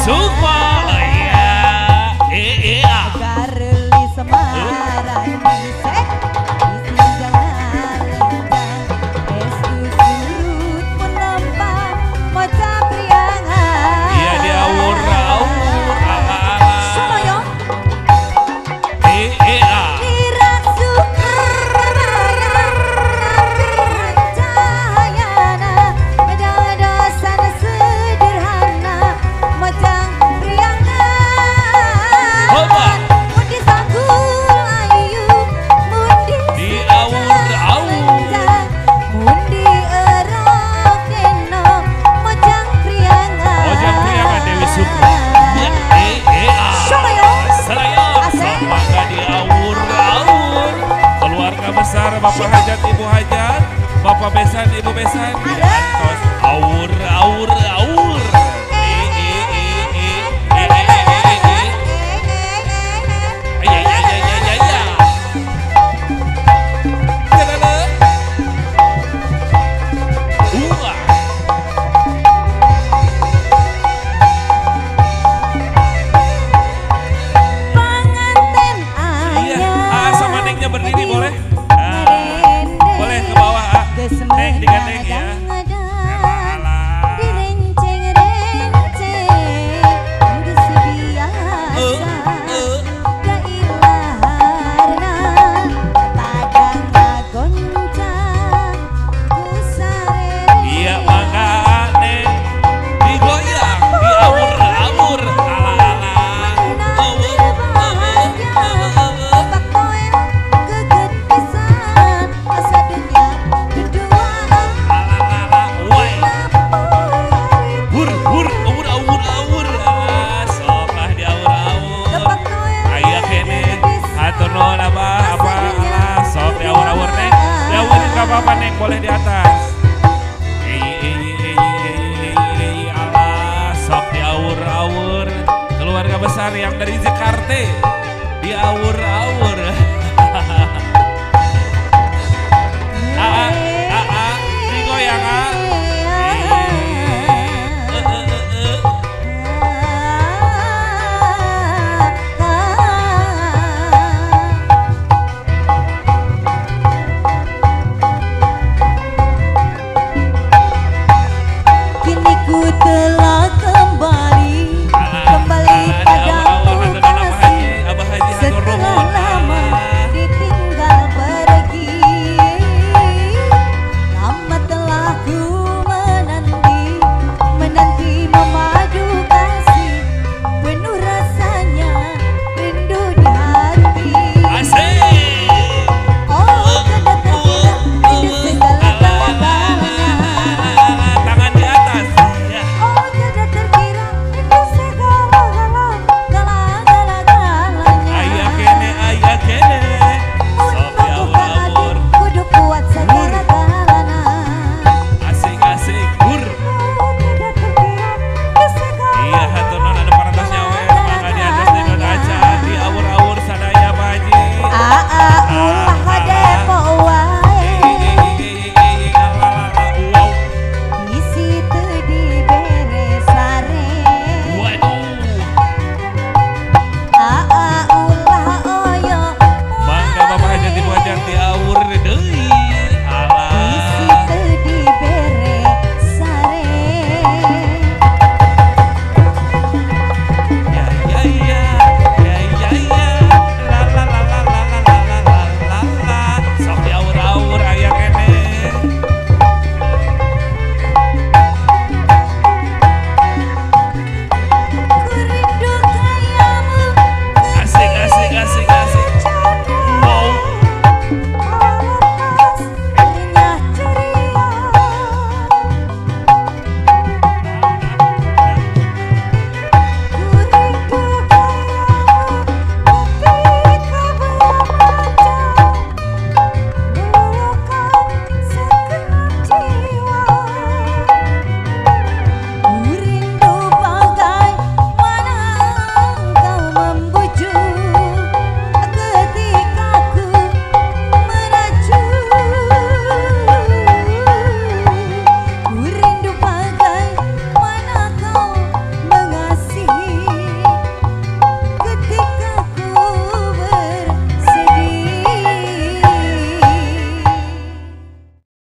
Sukma. Iya. Iya. Gareli Semarang isek disinjang nalendang estu surut menempah moca priangan. Iya diawur-awur ala-ala. Sonoyo. Iya. Besar Bapak Hajat, Ibu Hajat, Bapak Besan, Ibu Besan, diantos awur awur awur. Pengantin anyar. Sama nengnya berdiri boleh? Boleh ke bawah, ah. Neng digandeng ya. Iya mangga neng digoyang, diawur-awur, ala-ala. Apa neng boleh di atas. Alah, sok diawur-awur. Keluarga besar yang dari Jakarta diawur-awur.